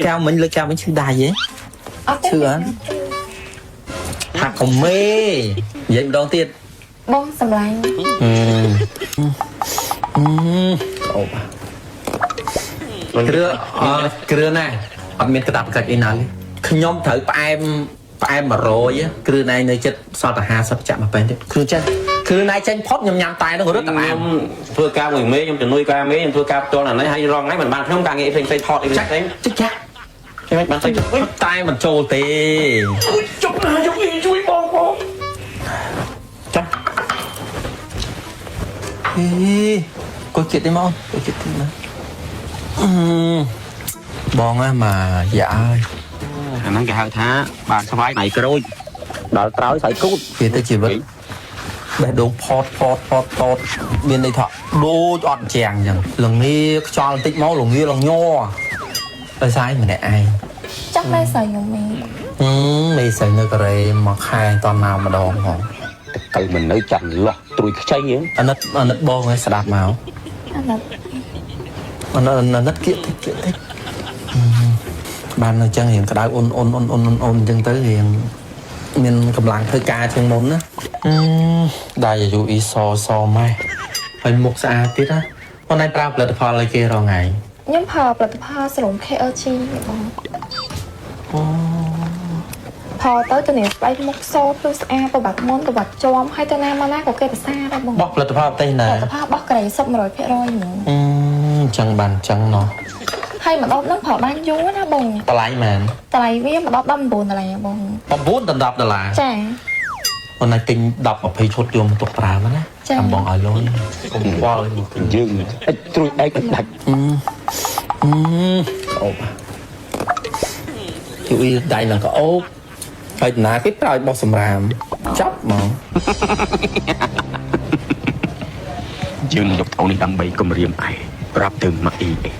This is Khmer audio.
កែវមិញលើកកែវមិញឈឺដៃហ៎ អត់ទេ ឈឺអត់ថាកុំមេនិយាយម្ដងទៀត បងសម្លាញ់ អឺអឺអូបាគ្រឿអគ្រឿណាអត់មានក្តាប់កាច់អីណាទេខ្ញុំត្រូវផ្អែមផ្អែម100គ្រឿណៃនៅចិត្តសល់តែ50ចាក់មកពេញទៀតគ្រឿចេះគ្រឿណៃចេញផុតខ្ញុំញ៉ាំតែនោះរត់តែផ្អែម ខ្ញុំធ្វើការមួយមេខ្ញុំជំនួយការមេខ្ញុំធ្វើការផ្ទាល់អានេះហើយរងថ្ងៃមិនបានខ្ញុំការងារផ្សេងផ្សេងថតអីផ្សេងផ្សេង តិចចាក់ ខ្ញុំបានទៅវិញ តែមិនចូលទេ ជប់ណាជប់អីជួយបងបង ចាក់ហេកូនចិត្តទេមកកូនចិត្តទេណាអឺបងហ៎មកយ៉ាអើយ អាហ្នឹងគេហៅថាបានស្វាយដៃក្រូចដល់ត្រើយស្អីគូត វាទៅជីវិតបេះដូងផតផតផតផតមានន័យថាដូចអត់ជាងអញ្ចឹងលងាខ្យល់បន្តិចមកលងាលងញ័រដោយសារឯងម្នាក់ឯង ចង់មែនស្រីខ្ញុំមី ហឹមមេស្រីនៅកូរ៉េមួយខែតន់មកម្ដងផង ទៅមិននៅចាន់លោះត្រួយខ្ចីហ៎ អាណិតអាណិតបងឯងស្ដាប់មក អាណិត អាណិតអាណិតគៀកតិចគៀកតិចហឹមបាននៅចឹងរៀងក្តៅអ៊ុនអ៊ុនអ៊ុនអ៊ុនអ៊ុនអ៊ុនអញ្ចឹងទៅរៀងមានកម្លាំងធ្វើការជាងមុនណាហឹមដៃអាយុអ៊ីសសម៉េះហើយមុខស្អាតទៀតណាបងឯងប្រើផលិតផលអីគេរងថ្ងៃ ខ្ញុំប្រើផលិតផលសរោម KLG បង អូ ផលទៅទៅនេះស្បែកមុខសភ្លឺស្អាតប្របាត់មុនប្របាត់ជាំហើយទៅណាមកណាក៏គេប្រសាដែរបង បោះផលិតផលប្រទេសណា ផលិតផលរបស់កូរ៉េសុទ្ធ100%ហ្មង អឺអញ្ចឹងបានអញ្ចឹងណោះ ហើយម្ដងហ្នឹងប្រើបានយូរណាបង តម្លៃមែន តម្លៃវាម្ដង19ដុល្លារបង 9ដល់10ដុល្លារ ចា អូនឯងទិញ10 20ឈុតយកមកទុកប្រើមកណា ចា៎ ចាំបងឲ្យលុយកុំខ្វល់មកគ្រឿង យើងអិចត្រួយឯកដាច់ អឺក្អូបជួយដៃនឹងក្អូបហើយដំណើរគេប្រើឲ្យបោះសម្រាមចាប់ហ្មង យើងនឹងយកថោនេះដើម្បីគម្រាមឯងប្រាប់ទៅម៉ាក់អ៊ីឯង